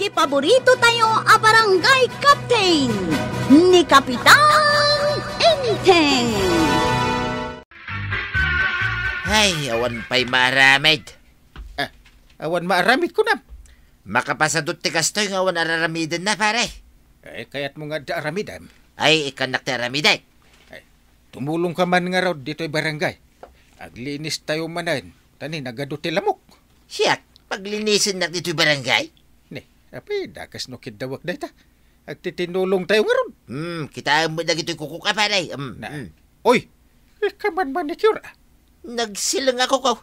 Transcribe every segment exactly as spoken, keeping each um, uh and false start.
Ti paborito tayo a barangay captain, ni Kapitan Enteng. Ay, awan pay maaramid. Ah, awan maaramid kunam? Makapasadut ti kastoy nga awan araramidenna, pare. Eh, kayatmo nga adda aramidem? Ay, ikkannak ti aramiden. Ay, tumulong ka man ngarud ditoy barangay. Aglinis tayo manen, ta ni nagadu ti lamok. Siak, paglinisennak ditoy barangay? Ni, apay, dakes no kiddawak dayta. Agtitinulong tayo ngarud. Hmm, kitaem met dagitoy kukok a, pare. Hmm, Na. hmm. Oy, ikaw man manicure, ah. Nagsileng ako, ko.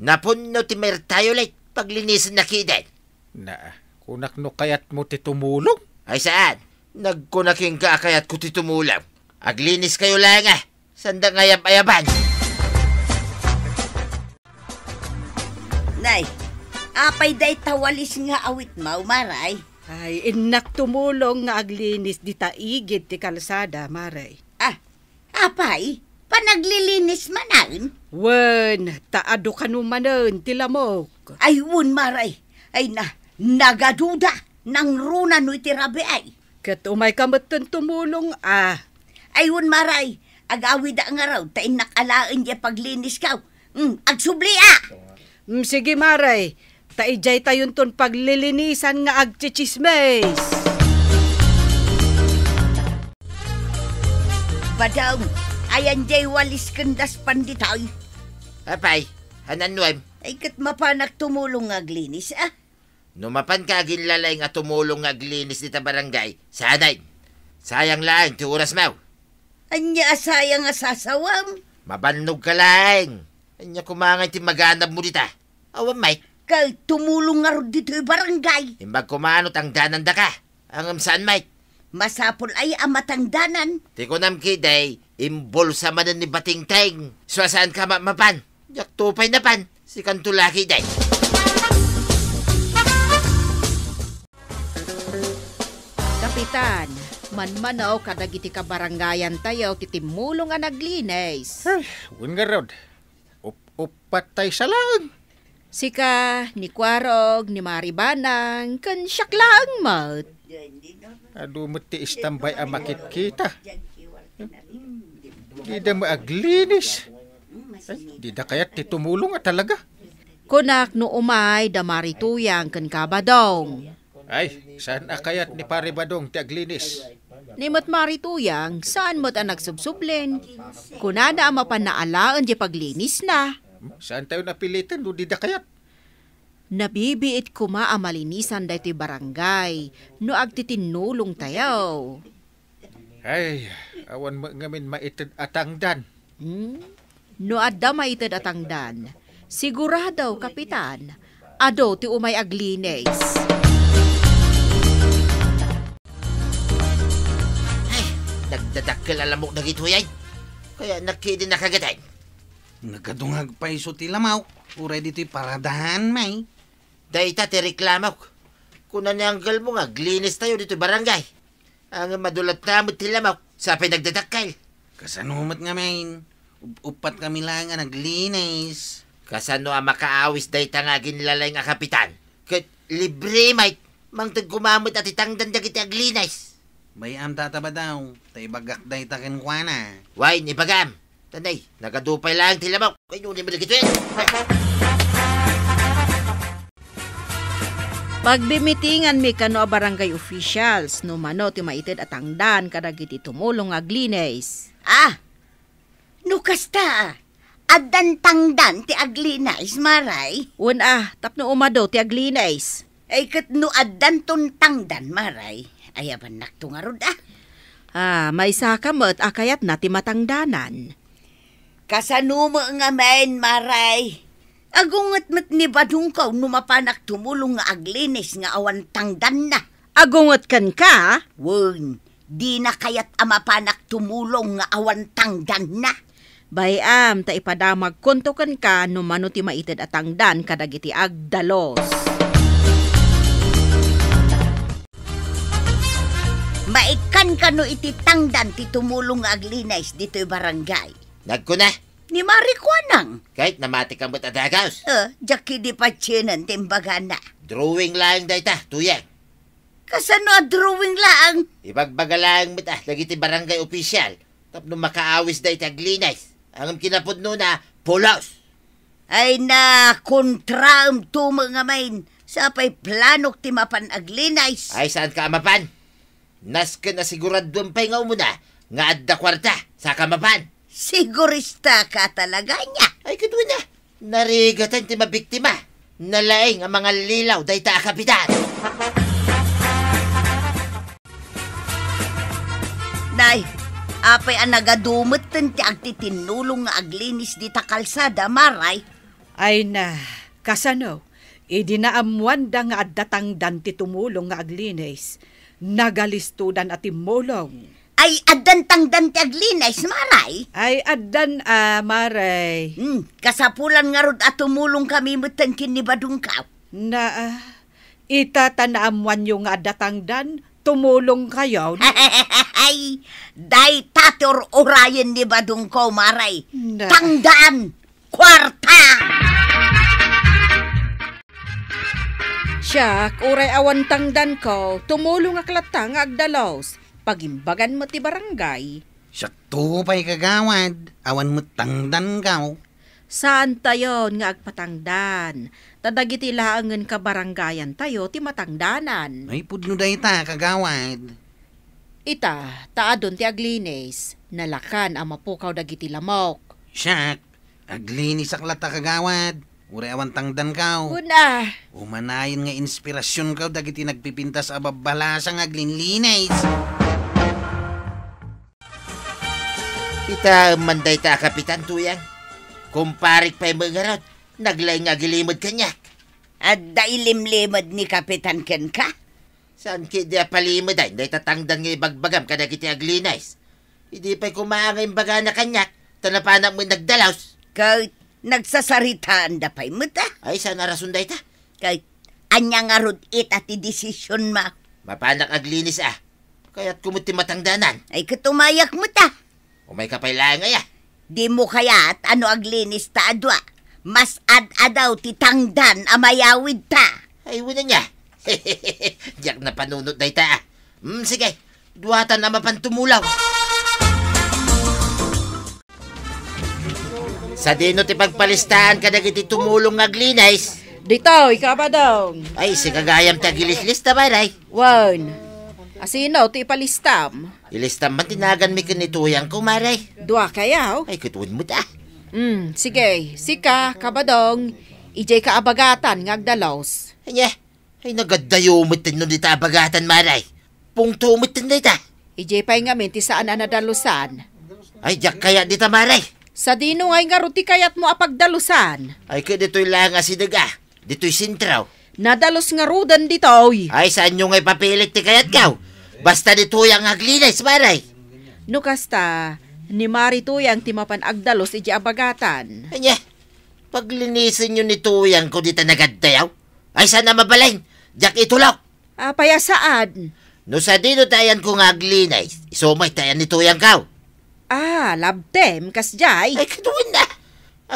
Napunno ti mertayo lay paglinisennak iden. Na, kunak no kayatmo ti tumulong? Ay, saan? Nagkuna kenka a kayatko ti tumulong. Aglinis kayo laeng, ah. Sanda nga ayab-ayaban. Nay, apay dayta walis nga awitmo, Maray? Ay, innak tumulong nga aglinis dita igid ti kalsada, Maray. Ah, apay? Panaglilinis manen? Wen, ta adu kano manen ti lamok. Ay, wen, Maray. Ay na, nagaduda, nangruna no iti rabii. Ket umayka metten tumulong, ah. Ay, wen, Maray. Agawida ngarud, ta innak alaen diay paglinisko. Mm, agsubli, ah! Mm, sige, Maray. Ta idiay tayonton paglilinisan nga agtsitsismis. Badong, ayan diay walis ken daspan ditoy? Apay, anan nuem? Ay, ket mapanak tumulong nga aglinis, ah. No mapanka aginlalaing a tumulong nga aglinis dita barangay, saanen. Sayang laeng ti orasmo. Ania a sayang a sasawam? Mabannogka laeng. Ania koma ngay ti maganabmo dita? Awan met. Ket tumulong ngarud ditoy barangay. Imbag koma no tangdanandaka. Ngem saan met. Masapul aya a matangdanan? Ti kunam ketdi, imbulsa manen ni Batingteng. Sua, saanka ma-, mapan? Diakto pay napan. Sikanto la ketdi. Kapitan, manmanaw kadagiti kabarangayantayo ti timmulong a naglinis. Ay, wen ngarud. Up-, uppat tay sa laeng. Sika, ni Kuarog, ni Mari Banang, ken siak laeng met. Adu met ti istambay a makitkita. Dida maaglinis. Ay, dida kayat ti tumulong a talaga. Kunak no umay da Mari Tuyang ken ka, Badong. Ay, saan a kayat ni Pare Badong ti aglinis? Ni met Mari Tuyang, saan met a nagsubsublen. Kunana a mapan alaen diay paglinisna. Hmm, saan tayo napilitan no dida kayat? Nabibiit koma a malinisan daytoy barangay no agtitinnulong tayo. Ay, awan met ngamin maited a tangdan. Hmm? No adda maited a tangdan, sigurado, Kapitan, adu ti umay aglinis. Ay, nagdadakkel a lamok dagitoy ay. Kaya nakidi nakagatan. Nagadu nga agpayso ti lamok, uray ditoy paradahan, may. Dayta ti reklamok. Kuna ni anggelmo nga aglinis tayo ditoy barangay. Ngem madulatna met ti lamok, sapay nagdadakkel. Kasano met ngamin? Up-, uppat kami laeng a naglinis. Kasano a makaawis dayta nga aginlalaing a kapitan? Ket libre met, mangted koma met a ti tangdan dagiti aglinis. Bay-am, Tata Badong, ta ibagak dayta kenkuana. Wen, ibagam. Tanay, nagadu pay laeng ti lamok. Ay, nuni mo dagitoy. Pagbimitinganmi kano a barangay officials no mano ti maited a tangdan kadagiti tumulong nga aglinis. Ah, no kasta, addan tangdan ti aglinis, Maray? Wen a, tapno umadu ti aglinis. Ay, ket no addanton tangdan, Maray, ayabannakto ngarud, ah. Ah, maysaka met a kayatna ti matangdanan. Kasano met ngamin, Maray? Agunget met ni Badongko no mapanak tumulong nga aglinis nga awan tangdanna. Agunget kenka? Wen, dina kayat a mapanak tumulong nga awan tangdanna. Bay-am, ta ipadamagkonto kenka no mano ti maited a tangdan kadagiti agdalos. Maikkan kano iti tangdan ti tumulong nga aglinis ditoy barangay? Nagkuna. Ni Mari Kuanang. Ket namati ka met a dagus. Eh, diak idi patienen ti imbagana. Drawing laeng dayta, Tuyang. Kasano a drawing laeng? Ibagbaga laeng met, ah, dagiti barangay official tapno makaawis dayta aglinis. Ngem kinapudnona, pulos. Ay na, kontraem tumo nga main. Sapay planok ti mapan aglinis. Ay, saanka a mapan? Nasken a siguraduem pay nga umuna nga adda kuarta, saka mapan. Siguristaka talaga ania? Ay, ket wen a, narigaten ti mabiktima. Nalaing a mangallilaw dayta a kapitan. Nay, apay a nagadu metten ti agtitinnulong nga aglinis dita kalsada, Maray? Ay na, kasano? Idi naammuanda nga adda tangdan ti tumulong nga aglinis, nagalistodan a timmulong. Ay, addan tangdan ti aglinis, Maray? Ay, addan a, Maray. Hmm, kasapulan ngarud a tumulongkami metten ken ni Badongkaw. Na, ah, ita ta naammuanyo nga adda tangdan, tumulongkayon? Ay, dayta ti ur-urayen ni Badongkaw, Maray. Na. Tangdan! Kuarta! Siak, uray awan tangdanko, tumulongak latta nga agdalus. Pagimbagan met ti barangay. Siakto pay, kagawad, awan met tangdanko. Saantayon nga agpatangdan, ta dagiti laengen kabarangayantayo ti matangdanan. Ay, pudno dayta, kagawad. Ita, ta adun ti aglinis, nalakan a mapukaw dagiti lamok. Siak, aglinisak latta, kagawad. Uray awan tangdanko. Kuna. Umanayon nga inspirasionko dagiti nagpipintas a babbalasa nga aglinlinis. Ita man dayta a kapitan, Tuyang. Kumparik pay met ngarud, naglaing nga agilimed kaniak. Adda ilimlimed ni Kapitan kenka? Saan ketdi a palimedan dayta tangdan nga ibagbagam kadagiti aglinis? Idi pay koma nga imbagana kaniak, ta napanak met nagdalus. Ket nagsasaritaanda pay met, a? Ay, saan a rason dayta? Ket ania ngarud ita ti desisionmo? Mapanak aglinis, a. Kayatko met ti matangdanan. Ay, ket umayak met, a. Umayka pay laeng aya. Dimo kayat a no aglinis ta a dua, mas ad-adaw ti tangdan a mayawidta? Ay, wen ania. Diak napanunot dayta, a. Hmm, sige. Duatan a mapan tumulong. Sadino ti pagpalistaan kadagiti tumulong nga aglinis? Ditoy, Kabadong. Ay, sika gayam ti agilislista, Maray. Wen. Asino ti ipalistam? Ilistam man ti naganmi ken ni Tuyangko, Maray. Dua kayo? Ay, ket wen met, a. Hmm, sige. Sika, Kabadong, idiay ka abagatan nga agdalus. Ania? Ay, nagaddayo met no dita abagatan, Maray. Pungto met dayta. Idiay pay ngamin ti saan a nadalusan. Ay, diak kayat dita, Maray. Sadino ngay ngarud ti kayatmo a pagdalusan? Ay, ket ditoy laeng a sideg, a. Ditoy sentro. Nadalus ngaruden ditoy. Ay, saanyo nga ipapilit ti kayatko? Basta ni Tuyang aglinis, Maray. No kasta, ni Mari Tuyang ti mapan agdalus idiay abagatan. Ania, paglinisenyo ni Tuyangko dita nagaddayo? Ay, saan a mabalin? Diak itulok. Apay a saan? No sadino ti ayanko nga aglinis, isu met ti ayan ni Tuyangko. Ah, labtem, kasdiay? Ay, ket wen a.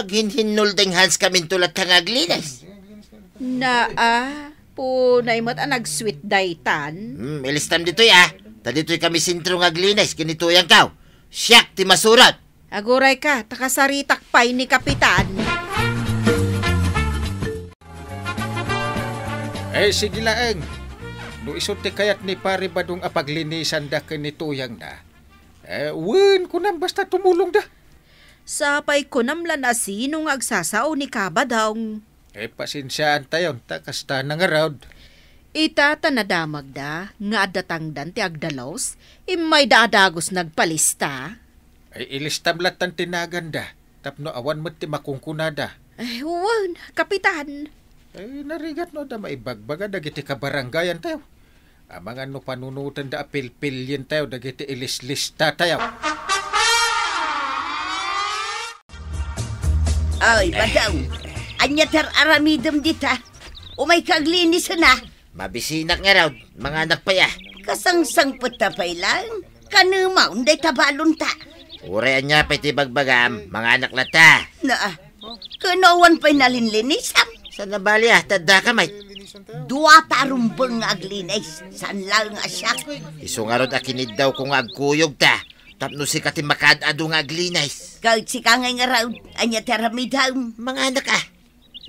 Aghinhinnuldeng hanskaminto latta nga aglinis. Naa, punay met a nag-sweet daytan. Hmm, ilistam ditoy, a. Ta ditoy kami sentro nga aglinis ken ni Tuyangko. Siak ti masurot. Agurayka, ta kasaritak pay ni Kapitan. Eh, sige laeng. No isu ti kayat ni Pare Badong a paglinisanda ken ni Tuyangna, eh, wen, kunam basta tumulongda. Sapay kunam la no asino nga agsasao ni Kabadong. Eh, pasensiaantayon, ta kasta na ngarud. Ita ta nadamagda nga adda tangdan ti agdalus, immayda a dagus nagpalista. Ay, ilistam lattan ti naganda, tapno awan met ti makunkunada. Ay, wen, Kapitan. Ay, narigat no adda maibagbaga dagiti kabarangayantayo. Amangan no panunotenda a pilpilientayo dagiti ilislistatayo. Ay, Badong, ania ti ar-aramidem dita? Umayka aglinis, a. Mabisinak ngarud, manganak pay, a. Kasangsangpetta pay laeng, kanemaw dayta balonta. Uray ania pay ti bagbagam, manganak latta. Naa, ken no awan pay nalinlinisam? Saan a bali, a, ta addaka met. Dua ta a rumbeng nga aglinis, saan laeng a siak. Isu ngarud a kiniddawko nga agkuyogta, tapno sika ti makaad-adu nga aglinis. Ket sika ngay ngarud, ania ti aramidem? Manganak a.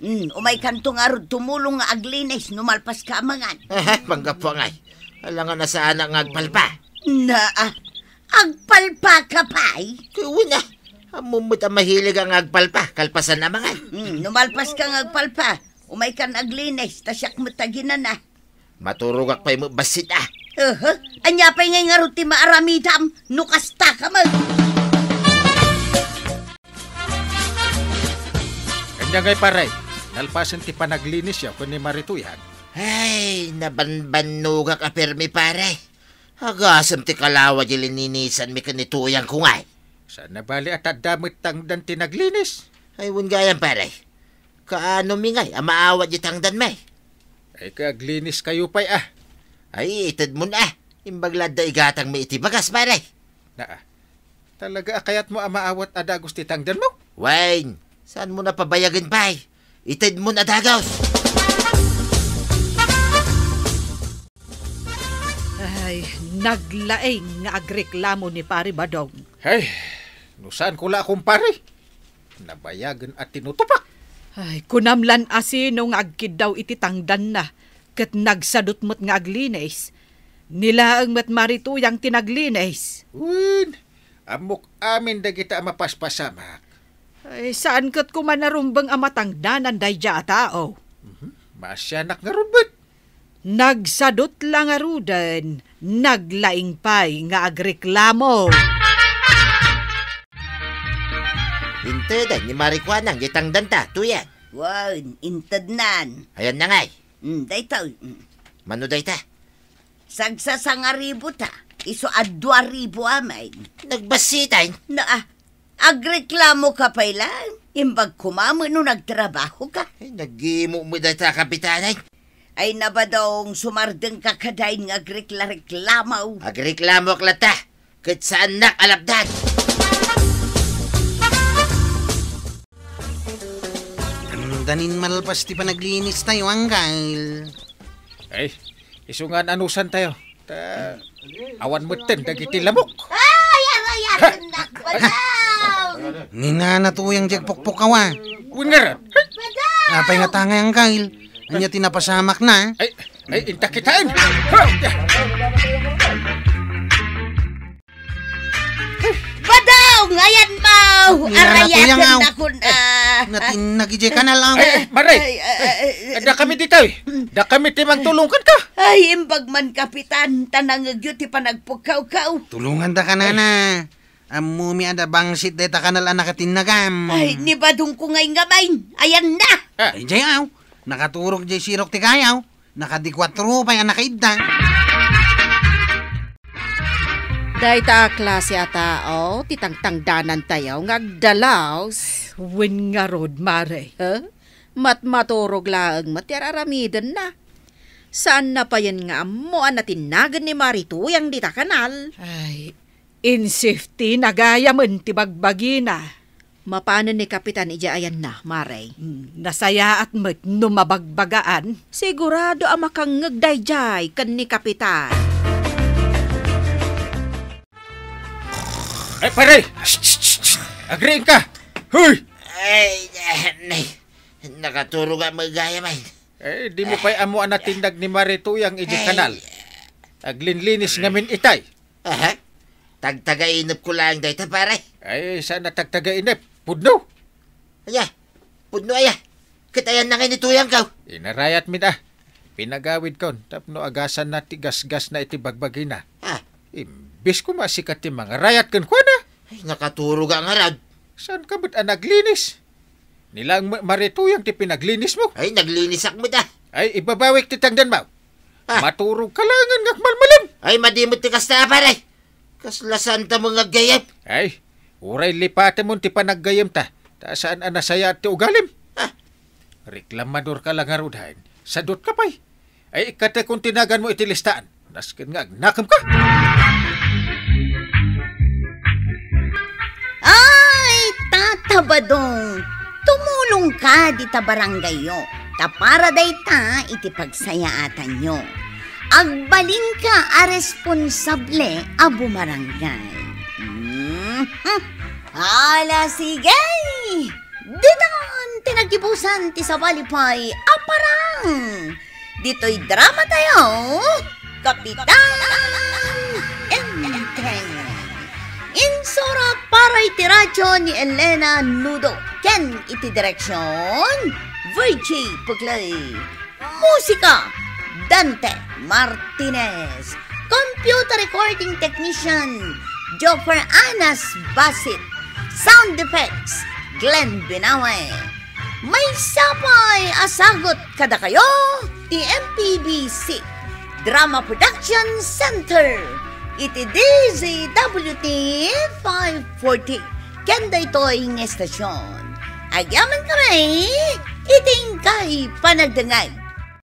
Hmm, umaykanto ngarud tumulong nga aglinis no malpaska a mangan. Aha, panggapuangay. Alangan a saanak nga agpalpa. Naa, agpalpaka pay? Wen a. Ammom met a mahilig nga agpalpa, kalpasan a mangan. Hmm, no malpaska nga agpalpa, umaykan aglinis, ta siak met a ginana. Maturogak pay met bassit a. Aha, ania pay ngay ngarud ti maaramidam, no kasta ka met? Ania ngay, pare, nalpasen ti panaglinisyo ken ni Marituyan? Ay, nabanbannogak a permi, pare. Agasem ti kalawa di lininisanmi ken ni Tuyangko ngay. Saan a bali a ta adda met tangdan ti naglinis? Ay, wen gayam, pare. Kaano mi ngay a maawat di tangdanmi? Ay, kaaglinis kayo pay a. Ay, itedmon a. Imbag la adda igatangmi iti bagas, pare. Naa. Talaga a kayatmo a maawat a dagus ti tangdanmo? Wen, saanmo a pabayagen pay? Itedmon a dagus. Ay, naglaing nga agreklamo ni Pare Badong. Ay, no saanko la a kumpare, nabayagen a tinutupak. Ay, kunam lan a sino nga agkiddaw iti tangdanna, ket nagsadut met nga aglinis. Ni laeng met Marituyang ti naglinis. Wen, ammok amin dagita a mapaspasamak. Ay, saan ket koma a rumbeng a matangdanan daydiay a tao. Mhm. Maasianak ngarud met. Nagsadut la ngaruden, naglaing pay nga agreklamo. Inteden ni Marikuanang di tangdanta, Tuyang. Wen, intednan. Ayanna ngay. Mm, daytoy. Mm. Mano dayta? Sagsasangaribu ta, isu a dua ribu amin. Nagbassiten? Naa, agreklamo ka pay laeng. Imbag koma met no nagtrabaho ka. Ay, nagimo met dayta, Kapitan, ay. Ay, na, Badong, sumardeng ka kadayn nga agreklareklamo. Agreklamoak latta, ket saannak a lapdan. Ania ti malpas ti panaglinis tayo, Anggal? Ay, isu nga anusan tayo. Ta, awan metten dagiti lamok. Ay, aray, aray, nak, Badong! Ni Nana Tuyang diay agpukpukaw a. Wen ngarud. Badong! Apay nga tangay, Anggal? Ania ti napasamakna? Ay, ay, inta kitaen. Badong! Ayanmo! Ni Nana Tuyang, aw. Arayaken nakon, eh, ah. Natinnag idiay kanal, aw. Ay, ay, Mare! Ay, ay, ay, ay. Dakami ditoy. Dakami ti mangtulong kenka. Ay, imbag man, Kapitan, ta nangngegyo ti panagpukkawkaw. Tulongandaka, Nana. Ammomi a da bangsit dayta kanal a nakatinnagam. Ay, ni Badongko ngay ngamin. Ayanna. Ah. Ay, diay, aw. Nakaturog diay sirok ti kayaw. Nakadikuatro pay a nakaidda. Dayta a klase a tao ti tangtangdanantayo nga agdalaus. Wen ngarud, Mare. Huh? Matmaturog laeng met ti ar-aramidenna. Saanna payen nga ammo a natinnagen ni Marituyang dita kanal. Ay, in safety na gayamen ti bagbagina. Mapanen ni Kapitan idiay ayanna, Mare. Hmm, nasayaat met no mabagbagaan. Sigurado a makangngeg daydiay ken ni Kapitan. Ay, pare! Shh, shh, shh, shh! Agriingka! Hoy! Ay, ay, nakaturog a met gayam, ay. Eh, dimo pay ammo a natinnag ni Marituyang idiay kanal. Aglinlinis ngamin itay. Aha. Tagtagainepko laeng dayta, pare. Ay, saan a tagtagainep? Pudno. Aya, pudno aya. Ket ayanna ngay ni Tuyangko. Inarayatmin a. Pinagawidkon tapno agasanna ti gasgasna iti bagbagina. Ah. Imbes koma a sika ti mangarayat kenkuana. Ay, nakaturog a ngarud. Saanka met a naglinis? Ni laeng Ma-, Marituyang ti pinaglinismo. Ay, naglinisak met a. Ay, ibabawik ti tangdanmo. Ah. Maturogka laengen nga agmalmalem. Ay, madi met ti kasta, pare. Kasla saanta met nga aggayem. Ay, uray lipatemon ti panaggayemta, ta saan a nasayaat ti ugalim. Ah. Reklamadorka la ngaruden. Sadutka pay. Ay, ikkatekon ti naganmo iti listaan. Nasken nga agnakemka. Ay, Tata Badong, tumulongka dita barangayyo. Ta para dayta iti pagsayaatanyo, agbalinka a responsable a bumarangay. Mhm. Ala, sige! Ditan ti naggibusan ti sabali pay a parang. Ditoy drama tayo, Kapitan Enteng. Insurat para iti radyo ni Elena Nudo ken iti direksyon, Virgie Puclay. Musika, Dante Martinez. Computer recording technician, Joffer Anas Basit. Sound effects, Glenn Binawe. Maysa pay a sagut kadakayo ti M P B C Drama Production Center iti D Z W T five forty. Ken daytoy nga estasyon, agyamankami iti inkay panagdengngeg.